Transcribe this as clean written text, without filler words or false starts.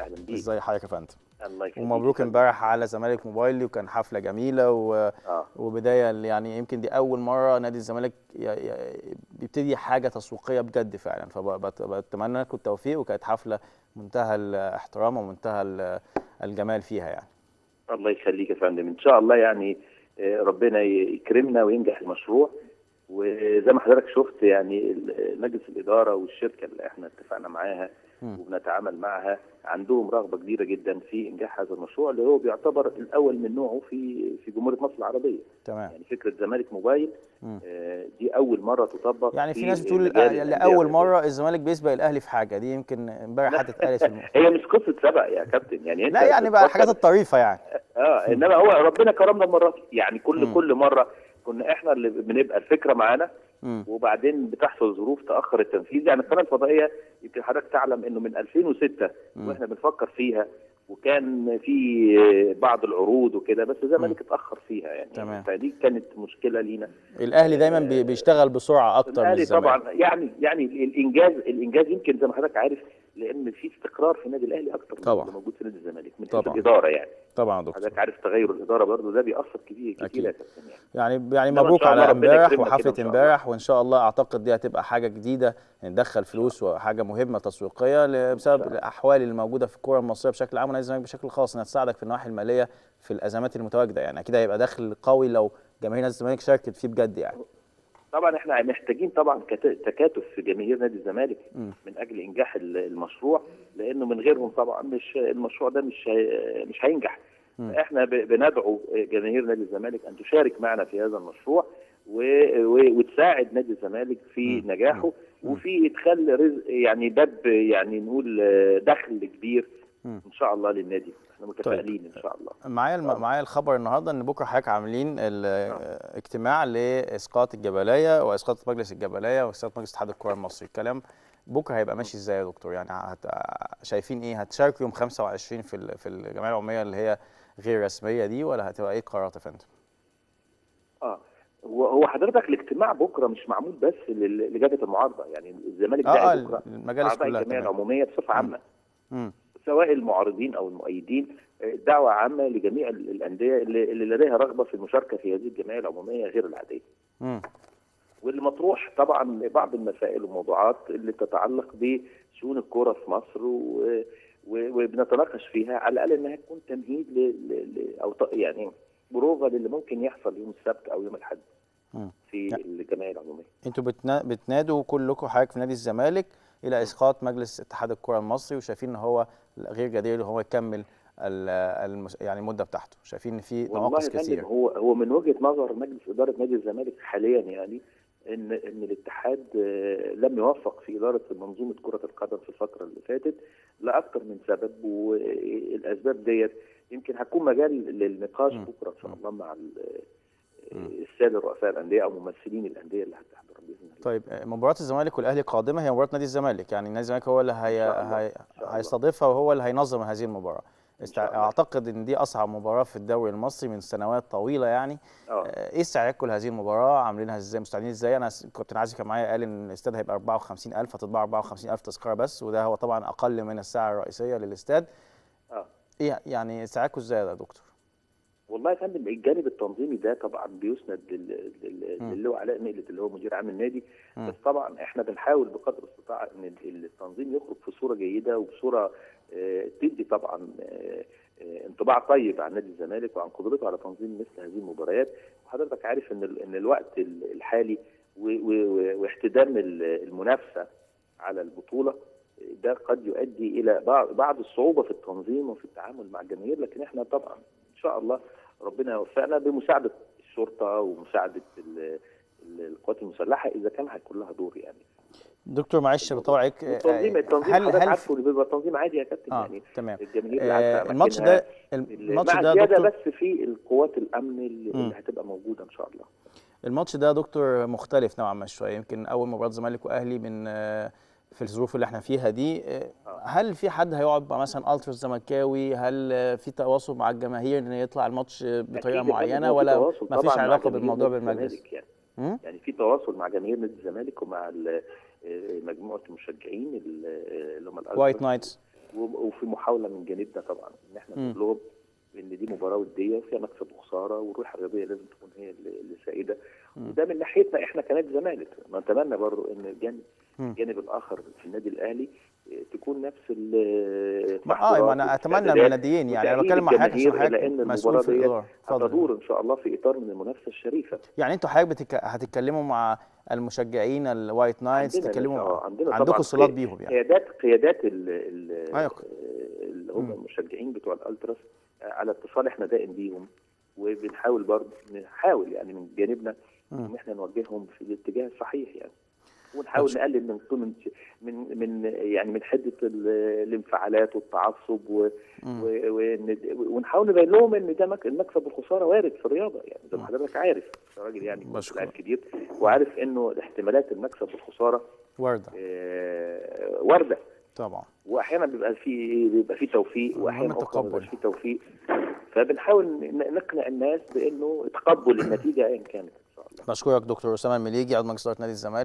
اهلا بيك. ازي حضرتك يا فندم؟ الله يخليك. ومبروك امبارح على زمالك موبايلي، وكان حفلة جميلة وبداية، يعني يمكن دي اول مرة نادي الزمالك بيبتدي حاجة تسويقية بجد فعلا، فبتمنى لكم التوفيق، وكانت حفلة منتهى الاحترام ومنتهى الجمال فيها يعني. الله يخليك يا فندم، ان شاء الله يعني ربنا يكرمنا وينجح المشروع. وزي ما حضرتك شفت يعني مجلس الادارة والشركة اللي احنا اتفقنا معاها وبنتعامل معها عندهم رغبة كبيرة جدا في انجاح هذا المشروع اللي هو بيعتبر الاول من نوعه في جمهورية مصر العربية. تمام. يعني فكرة زمالك موبايل دي اول مرة تطبق. يعني في ناس بتقول لاول مرة الزمالك بيسبق الاهلي في حاجة، دي يمكن امبارح حتى اتقالت في هي مش قصة سبق يا كابتن، يعني انت لا يعني بقى الحاجات الطريفة يعني. انما هو ربنا كرمنا المرة دي، يعني كل مرة كنا احنا اللي بنبقى الفكرة معانا وبعدين بتحصل ظروف تاخر التنفيذ. يعني القناة الفضائية يمكن حضرتك تعلم انه من 2006 واحنا بنفكر فيها، وكان في بعض العروض وكده، بس الزمالك اتاخر فيها يعني. تمام. فدي كانت مشكلة لينا. الاهلي دايما بيشتغل بسرعة اكتر من الزمالك طبعا. يعني الانجاز يمكن زي ما حضرتك عارف، لان في استقرار في النادي الاهلي اكتر من اللي موجود في نادي الزمالك من حيث الادارة يعني. طبعا يا دكتور، حضرتك عارف تغير الادارة برضه ده بيأثر كتير كتير يا كابتن. يعني مبروك على امبارح وحفله امبارح، وان شاء الله اعتقد دي هتبقى حاجة جديدة ندخل فلوس وحاجه مهمة تسويقية بسبب الاحوال الموجودة في الكره المصرية بشكل عام ونادي الزمالك بشكل خاص، انها تساعدك في النواحي المالية في الازمات المتواجدة. يعني اكيد هيبقى دخل قوي لو جماهير نادي الزمالك شاركت فيه بجد يعني. طبعا احنا محتاجين طبعا تكاتف في جماهير نادي الزمالك من اجل انجاح المشروع، لانه من غيرهم طبعا مش المشروع ده مش هينجح. احنا بندعو جماهير نادي الزمالك ان تشارك معنا في هذا المشروع وتساعد نادي الزمالك في نجاحه وفي ادخال رزق، يعني باب، يعني نقول دخل كبير ان شاء الله للنادي. احنا متفائلين. طيب. ان شاء الله. معايا الخبر النهارده ان بكره حضرتك عاملين اجتماع لاسقاط الجبلية واسقاط مجلس الجبلية واسقاط مجلس اتحاد الكره المصري. الكلام بكره هيبقى ماشي ازاي يا دكتور؟ يعني شايفين ايه؟ هتشاركوا يوم 25 في الجمعية العمومية اللي هي غير رسمية دي، ولا هتبقى ايه القرارات يا فندم؟ هو حضرتك الاجتماع بكره مش معمول بس لجبهه المعارضة، يعني الزمالك ده بكره المجالس كلها، الجمعية العمومية بصفة عامة، سواء المعارضين او المؤيدين، دعوه عامة لجميع الاندية اللي لديها رغبة في المشاركة في هذه الجمعية العمومية غير العادية. واللي مطروح طبعا بعض المسائل والموضوعات اللي تتعلق بشؤون الكورة في مصر وبنتناقش فيها، على الاقل انها تكون تمهيد او يعني بروفه للي ممكن يحصل يوم السبت او يوم الاحد في الجمعية العمومية. انتوا بتنادوا كلكم حضرتك في نادي الزمالك الى اسقاط مجلس اتحاد الكره المصري، وشايفين ان هو غير جدير ان هو يكمل يعني المدة بتاعته، شايفين ان في نواقص كتير. هو من وجهه نظر مجلس ادارة نادي الزمالك حاليا يعني ان الاتحاد لم يوفق في ادارة منظومة كره القدم في الفترة اللي فاتت لاكثر من سبب، والاسباب ديت يمكن هتكون مجال للنقاش بكره ان شاء الله مع السادة رؤساء الاندية او ممثلين الاندية اللي هتحضر باذن الله. طيب، مباراة الزمالك والاهلي قادمة، هي مباراة نادي الزمالك، يعني نادي الزمالك هو اللي هيستضيفها وهو اللي هينظم هذه المباراة. اعتقد ان دي اصعب مباراة في الدوري المصري من سنوات طويلة يعني. ايه استعدادكم لهذه المباراة؟ عاملينها ازاي؟ مستعدين ازاي؟ انا كابتن عازي كان معايا قال ان الاستاد هيبقى 54000، هتطبع 54000 تذكره بس، وده هو طبعا اقل من الساعة الرئيسية للاستاد. ايه يعني استعدادكم ازاي يا دكتور؟ والله يا فندم الجانب التنظيمي ده طبعا بيسند للواء علاء مقلت اللي هو مدير عام النادي، بس طبعا احنا بنحاول بقدر الاستطاعة ان التنظيم يخرج في صوره جيدة وبصورة تدي طبعا انطباع طيب عن نادي الزمالك وعن قدرته على تنظيم مثل هذه المباريات. وحضرتك عارف ان الوقت الحالي واحتدام المنافسة على البطولة ده قد يؤدي الى بعض الصعوبة في التنظيم وفي التعامل مع الجماهير، لكن احنا طبعا ان شاء الله ربنا يوفقنا بمساعدة الشرطة ومساعدة القوات المسلحة اذا كان هيكون لها دور يعني. دكتور معلش بطول عليك، التنظيم هل عارفه اللي بيبقى تنظيم عادي يا كابتن يعني. تمام. الجماهير اللي عارفه الماتش ده، الماتش ده دكتور بس في القوات الامن اللي هتبقى موجودة ان شاء الله. الماتش ده دكتور مختلف نوعا ما شوية، يمكن اول مباراة زمالك واهلي من في الظروف اللي احنا فيها دي. هل في حد هيقعد مع مثلا التراس زملكاوي؟ هل في تواصل مع الجماهير ان يطلع الماتش بطريقة معينة، ولا ما فيش علاقة بالموضوع بالمجلس؟ يعني. يعني في تواصل مع جماهير نادي الزمالك ومع مجموعة المشجعين اللي هم White Knights. وفي محاولة من جانبنا طبعا ان احنا نقول لهم ان دي مباراة وديه وفيها مكسب وخسارة، والروح الرياضية لازم تكون هي اللي سائدة. وده من ناحيتنا احنا كنادي زمالك، نتمنى برضه ان الجانب الاخر في النادي الاهلي تكون نفس ما انا اتمنى من الناديين، يعني انا بتكلم مع حضرتك عشان حضرتك مسؤول في الادارة. هتدور ان شاء الله في اطار من المنافسة الشريفة. يعني انتوا حضرتك هتتكلموا مع المشجعين ال White Knights، تتكلموا عندكم صلات بيهم يعني؟ قيادات اللي هم المشجعين بتوع الالتراس على اتصال احنا دائم بيهم، وبنحاول برضه نحاول يعني من جانبنا ان احنا نوجههم في الاتجاه الصحيح يعني، ونحاول نقلل من من من يعني من حده الانفعالات والتعصب، ونحاول نبين لهم ان ده المكسب والخسارة وارد في الرياضة يعني، زي ما حضرتك عارف راجل يعني لاعب كبير وعارف انه احتمالات المكسب والخسارة وارده وارده طبعا، واحيانا بيبقى في توفيق، واحيانا ما بيبقاش في توفيق، فبنحاول نقنع الناس بانه تقبل النتيجة ايا كانت ان شاء الله. بشكرك دكتور اسامه المليجي، عضو مجلس ادارة نادي الزمالك.